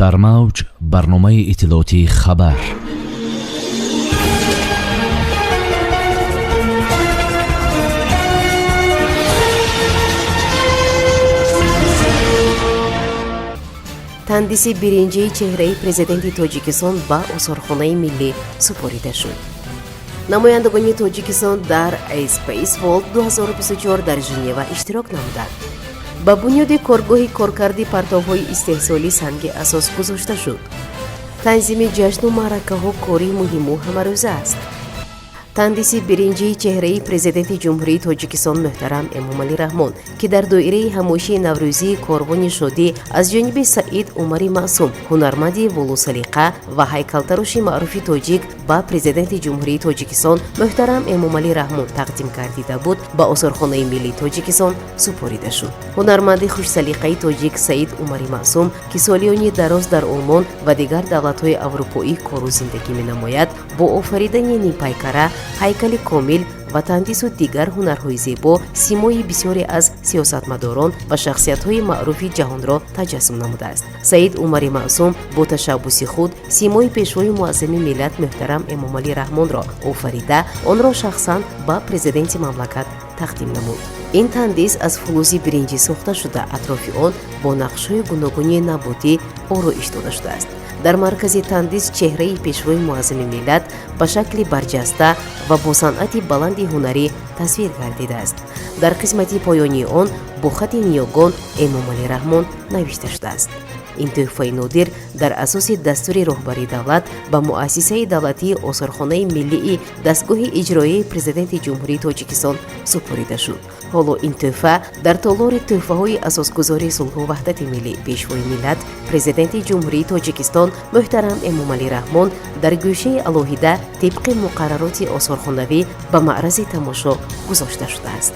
Дар мавҷ барномаи иттилоотии «Хабар». Тандиси биринҷии чеҳраи президенти Тоҷикистон ба Осорхонаи миллӣ супорида шуд. Намояндагони Тоҷикистон дар Airspace World 2024 дар Женева иштирок намуданд. Ба бунёди коргоҳи коркарди партовҳои истеҳсолӣ санги асос гузошта шуд. Танзими ҷашну маъракаҳо кори муҳиму ҳамарӯза аст. Тандиси биринҷии чеҳраи президенти Ҷумҳурии Тоҷикистон муҳтарам Эмомалӣ Раҳмон, ки дар доираи ҳамоиши наврӯзии Корвони шодӣ аз ҷониби Саид Умари Маъсум, ҳунарманди волусалиқа ва ҳайкалтароши маъруфи тоҷик, ба президенти Ҷумҳурии Тоҷикистон муҳтарам Эмомалӣ Раҳмон тақдим гардида буд, ба Осорхонаи миллии Тоҷикистон супорида шуд. Ҳунарманди хушсалиқаи тоҷик Саид Умари Маъсум, ки солиёни дароз дар Олмон ва дигар давлатҳои аврупоӣ кору зиндагӣ менамояд, бо офаридани нимпайкара, ҳайкали комил ва тандису дигар ҳунарҳои зебо симои бисёре аз сиёсатмадорон ва шахсиятҳои маъруфи ҷаҳонро таҷассум намудааст. Саид Умари Маъсум бо ташаббуси худ симои пешвои муаззами миллат муҳтарам Эмомалӣ Раҳмонро офарида, онро шахсан ба президенти мамлакат тақдим намуд. Ин тандис аз фулӯзи биринҷӣ сохта шуда, атрофи он бо нақшҳои гуногуни наботӣ ороиш дода шудааст. Дар маркази тандис чеҳраи пешвои муаззами миллат ба шакли барҷаста ва бо санъати баланди ҳунарӣ тасвир гардидааст. Дар қисмати поёнии он бо хати ниёгон «Эмомалӣ Раҳмон» навишта шудааст. Ин тӯҳфаи нодир дар асоси дастури роҳбари давлат ба муассисаи давлатии Осорхонаи миллии дастгоҳи иҷроияи президенти Ҷумҳурии Тоҷикистон супорида шуд. Ҳоло ин тӯҳфа дар толори тӯҳфаҳои асосгузори сулҳу ваҳдати миллӣ, пешвои миллат, президенти Ҷумҳурии Тоҷикистон муҳтарам Эмомалӣ Раҳмон дар гӯшаи алоҳида тибқи муқаррароти осорхонавӣ ба маърази тамошо гузошта шудааст.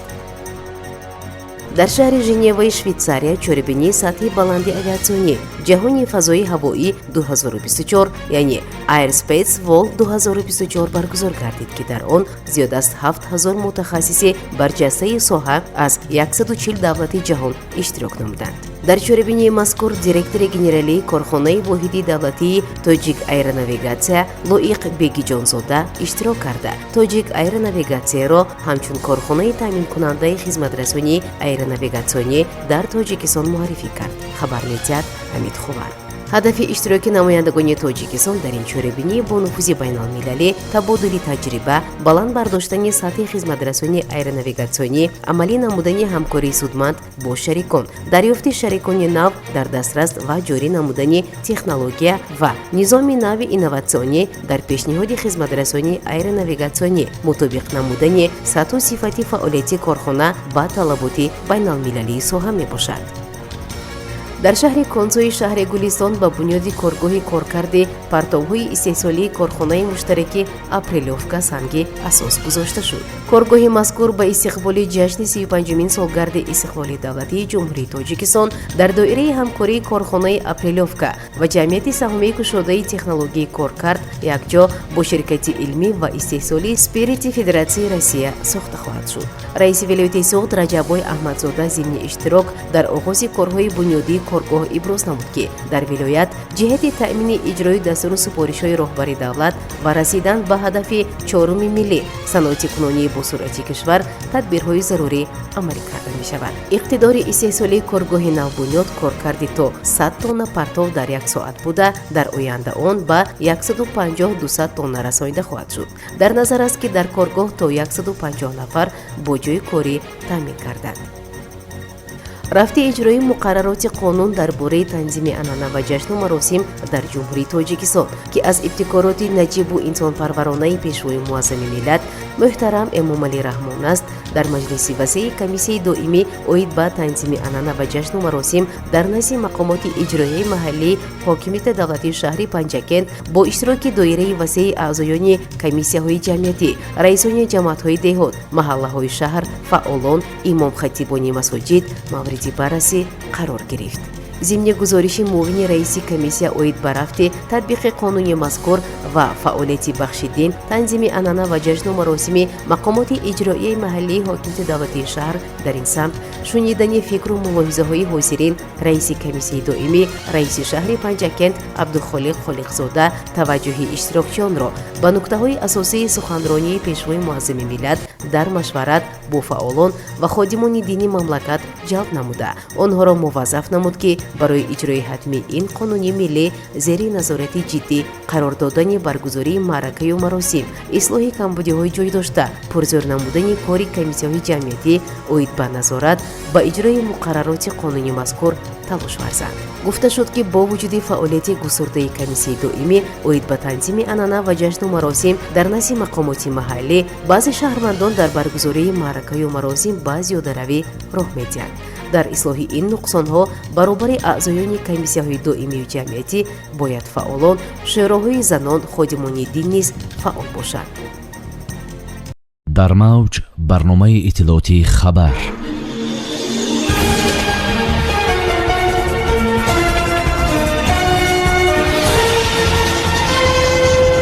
Дар шаҳри Женеваи Швейтсария чорабинии сатҳи баланди авиатсионӣ «Ҷаҳони фазои ҳавоӣ 2024», яъне Airspace World 2024 баргузор гардид, ки дар он зиёд аз 7000 мутахассиси барҷастаи соҳа аз 140 давлати ҷаҳон иштирок намуданд. Дар чорабинии мазкур директори генералии корхонаи воҳиди давлатии «Тоҷик Аэронавигатсия» Лоиқ Бегиҷонзода иштирок карда, «Тоҷик Аэронавигатсияро» ҳамчун корхонаи таъминкунандаи хизматрасонии аэронавигатсионӣ дар Тоҷикистон муаррифӣ кард, хабар медиҳад Ҳамид Ховар. Ҳадафи иштироки намояндагони Тоҷикистон дар ин чорабинӣ бо нуфузи байналмилалӣ табодули таҷриба, баланд бардоштани сатҳи хизматрасонии аэронавигатсионӣ, амалӣ намудани ҳамкории судманд бо шарикон, дарёфти шарикони нав дар дастрас ва ҷорӣ намудани технология ва низоми нави инноватсионӣ дар пешниҳоди хизматрасонии аэронавигатсионӣ, мутобиқ намудани сатҳу сифати фаъолияти корхона ба талаботи байналмилалии соҳа мебошад. Дар шаҳри Консои шаҳри Гулистон ба бунёди коргоҳи коркарди партовҳои истеҳсолии корхонаи муштараки «Апрелёвка» санги асос гузошта шуд. Коргоҳи мазкур ба истиқболи ҷашни 35-умин солгарди истиқлоли давлатии Ҷумҳурии Тоҷикистон дар доираи ҳамкории корхонаи «Апрелёвка» ва ҷамъияти саҳомии кушодаи технологияи коркард якҷо бо ширкати илмӣ ва истеҳсолии «Спирити» Федератсияи Россия сохта хоҳад шуд. Раиси вилояти Суғд Раҷаббой Аҳмадзода зимни иштирок дар оғози корҳои бунёдии коргоҳ иброз намуд, ки дар вилоят ҷиҳати таъмини иҷрои дастуру супоришҳои роҳбари давлат ва расидан ба ҳадафи чоруми миллӣ, саноатикунонии босуръати кишвар, тадбирҳои зарурӣ амалӣ карда мешавад. Иқтидори истеҳсолии коргоҳи навбунёд коркарди то 100 тонна партов дар як соат буда, дар оянда он ба 150-200 тонна расонида хоҳад шуд. Дар назар аст, ки дар коргоҳ то 150 нафар бо ҷойи корӣ таъмин карданд. Рафти иҷрои муқаррароти қонун дар бораи танзими анъана ва ҷашну маросим дар Ҷумҳурии Тоҷикистон, ки аз ибтикороти наҷибу инсонпарваронаи пешвои муаззами миллат муҳтарам Эмомалӣ Раҳмон аст, дар маҷлиси васеи комиссияи доимӣ оид ба танзими анъана ва ҷашну маросим дар назди мақомоти иҷроияи маҳаллии ҳокимияти давлатии шаҳри Панҷакент бо иштироки доираи васеи аъзоёни комиссияҳои ҷамъиятӣ, раисони ҷамоатҳои деҳот, маҳаллаҳои шаҳр, фаъолон, имомхатибони масоҷид мавриди баррасӣ қарор гирифт. Зимни гузориши муовини раиси комиссия оид ба рафти татбиқи қонуни мазкур ва фаъолияти бахши дин, танзими анъана ва ҷашну маросими мақомоти иҷроияи маҳаллии ҳокимияти давлатии шаҳр дар ин самт, шунидани фикру мулоҳизаҳои ҳозирин, раиси комиссияи доимӣ, раиси шаҳри Панҷакент Абдухолиқ Холиқзода таваҷҷӯҳи иштирокчиёнро ба нуктаҳои асосии суханронии Пешвои муаззами миллат дар машварат бо фаъолон ва ходимони дини мамлакат ҷалб намуда, онҳоро муваззаф намуд, ки барои иҷрои ҳатмии ин қонуни миллӣ, зери назорати ҷиддӣ қарор додани баргузории маъракаю маросим, ислоҳи камбудиҳои ҷой дошта, пурзӯр намудани кори комиссияҳои ҷамъиятӣ оид ба назорат ба иҷрои муқаррароти қонуни мазкур талош варзанд. Гуфта шуд, ки бо вуҷуди фаъолияти густурдаи комиссияи доимӣ оид ба танзими анъана ва ҷашну маросим дар назди мақомоти маҳаллӣ, баъзе шаҳрвандон дар баргузории маъракаю маросим ба зиёдаравӣ роҳ медиҳанд. Дар ислоҳи ин нуқсонҳо баробари аъзоёни комиссияҳои доимию ҷамъиятӣ бояд фаъолон, шӯроҳои занон, ходимони дин низ фаъол бошанд. Дар мавҷ барномаи иттилоотии «Хабар».